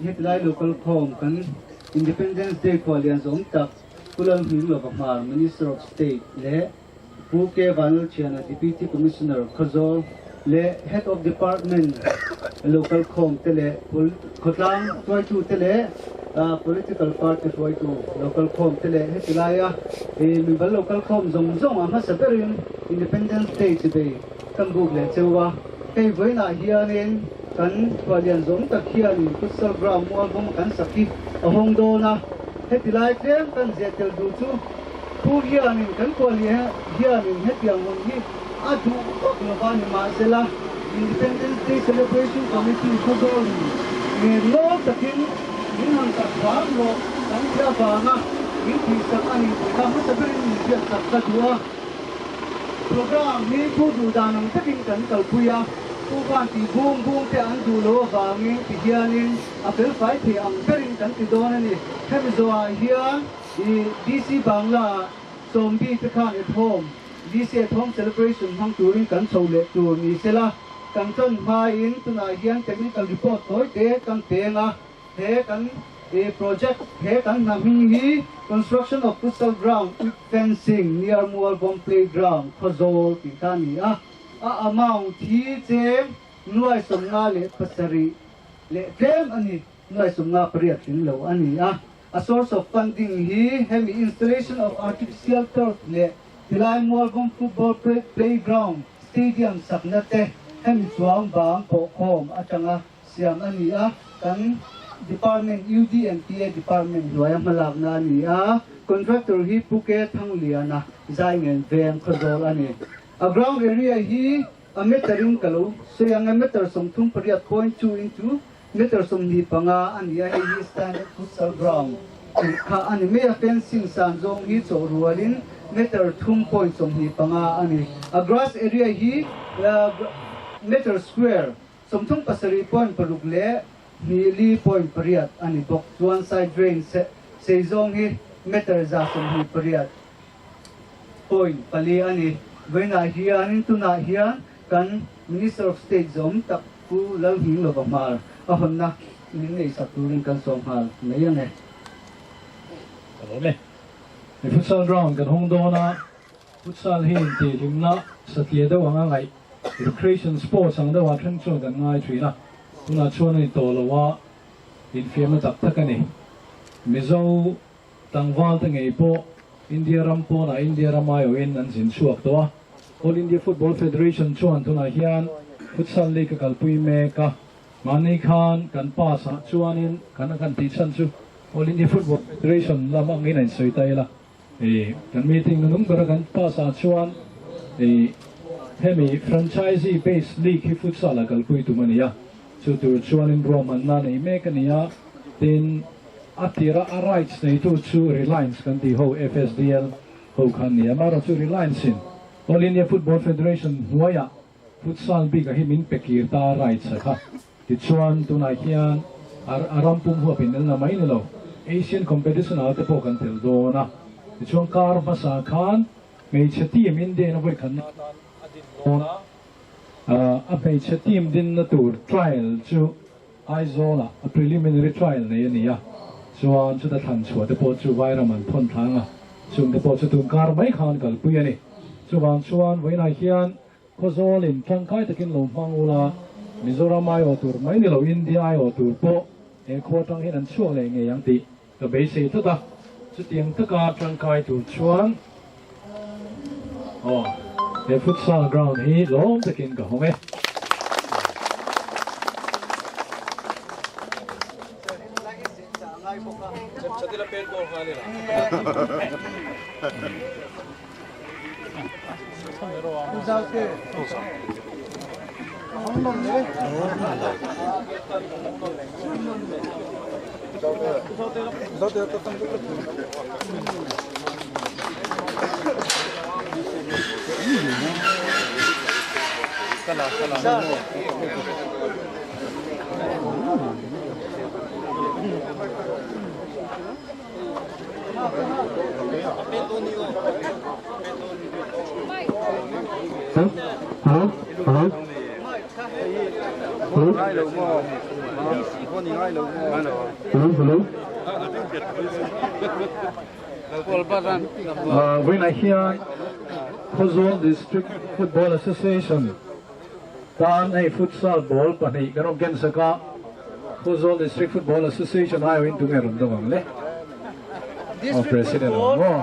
Hetlai local khawm kan Independence Day khualian zawm tak Pu Lalhming Lova Hmar Minister of State leh Pu K Vanlalthiana Deputy Commissioner Khawzawl leh Head of Department local khawm te leh khawtlang hruaitu te leh political party hruaitu local khawm te leh heti laia mimal local khawm zawng zawng a hmasa berin Independence Day chibei kan buk leh cheu a. Hei vawiinah hianin kan khualian zawng tak hianin futsal ground mualvawm kan sak hi a hawng dawn a, heti lai tlem kan zeh tel duh chu Pu hianin kan khualian hianin hetiang hun hi a duh vak lova nimahsela Independence Day Celebration Committee khawzawlin ngen law takin min han sak hram rawh kan ti avanga min tihsak a ni tih kha hmasa berin min hriatsak ka duh a. Program hi thu duh dan ang takin kan kalpui a, Pu Van tih bung bung te an duh lo avangin ti hianin a felfai thei ang berin kan ti dawn a ni. Hemi zawhah hian i DC Bangla ah Sawmbi te khan at home, DC at home celebration hmang turin kan chho leh tur ni sela, kan tan hmain tunah hian technical report tawi te kan peng a. He kan project he kan hna hming hi Construction of Futsal Ground with Fencing near Mualvawm Playground, Khawzawl tih kha a ni a. A amount hi cheng nuai 57 leh tlem a ni, nuai 58 tling lo a ni a. A source of funding hi hemi installation of artificial turf leh tilai Mualvawm Football Playground Stadium sakna te hemi chuang bang pawhkhawm atanga siam a ni a, kan Department UDMPA Department hnuaia hmalakna a ni a, Contractor hi Pu K Thangliana Zaingen Veng Khawzawl a ni. A ground area hi a meter in ka lo sawi ang e, meter 38.2 into meter 25 a ni a, hei hi standard futsal ground tih kha a ni mai a, fencing san zawng hi chawh rualin meter 3.25 a ni. A grass area hi meter square 37 point paruk leh hnih li point pariat a ni bawk. Chuan side drain sei zawng hi meter 128 point pali a ni. Vawiinah hianin tunah hian kan Minister of State zawm tak Pu Lalhming Lova Hmar a hawnna min neihsak turin kan sawm nghal mai ang e. Ka lawm e. Futsal ground kan hawng dawn a. Futsal hi intihhlimna satliah deuh anga ngaih, recreation sports ang deuhah thleng chuan kan ngai thin a, tunah chuan a ni tawh lo a, infiamna tak tak a ni. Mizo tlangval te ngei pawh India ram pawnah India ram aiawhin an zin chhuak tawh a, All India Football Federation chuan tunah hian Futsal League a kalpui mek a, mahni khan kan pass ah chuanin kan a kan tih chhan chu All India Football Federation lam angin a insawi ta ila. I kan meeting na nung bera kan pass ah chuan i hemi franchisee based league hi futsal ah kalpui tum a ni a, chu tur chuanin ruahmanna nei mek a ni a, tin a tira a rights neitu chu Reliance kan tih ho FSDL ho kha an ni a, amaherawhchu Reliance in All India Football Federation hnuaiah futsal bik ah hi min pe kir ta a rights a kha. Tichuan, tunah hian a ram pum huap in elna mai ni lo, Asian competition ah te pawh kan tel dawn a. Tichuan kar hmasa khan hmeichhe team India in a vawikhatna atan a din dawn a, a hmeichhe team dinna tur trial chu Aizawl ah a preliminary trial nei a ni a, chuan chuta thlan chhuah te pawh chu Vairam an thawn thlang a, chung te pawh chu tun kar mai khan kalpui a ni. Chuvang chuan vawiinah hian Khawzawl in tangkai takin lo hmang ula, Mizoram aiawh tur mai ni lo India aiawh tur pawh he khua atang hian an chhuak leh ngei ang tih ka beisei tlat a, chutiang taka tangkai tur chuan aw he futsal ground hi lawm takin ka hawng e. Hello? Hello? Hello? Hello? Hello? Vawiinah hian Khawzawl District Football Association tan hei futsal ball pahnih kan rawn ken sak a, Khawzawl District Football Association aiawhin tunge rawn dawng ang le? Aw President ang maw?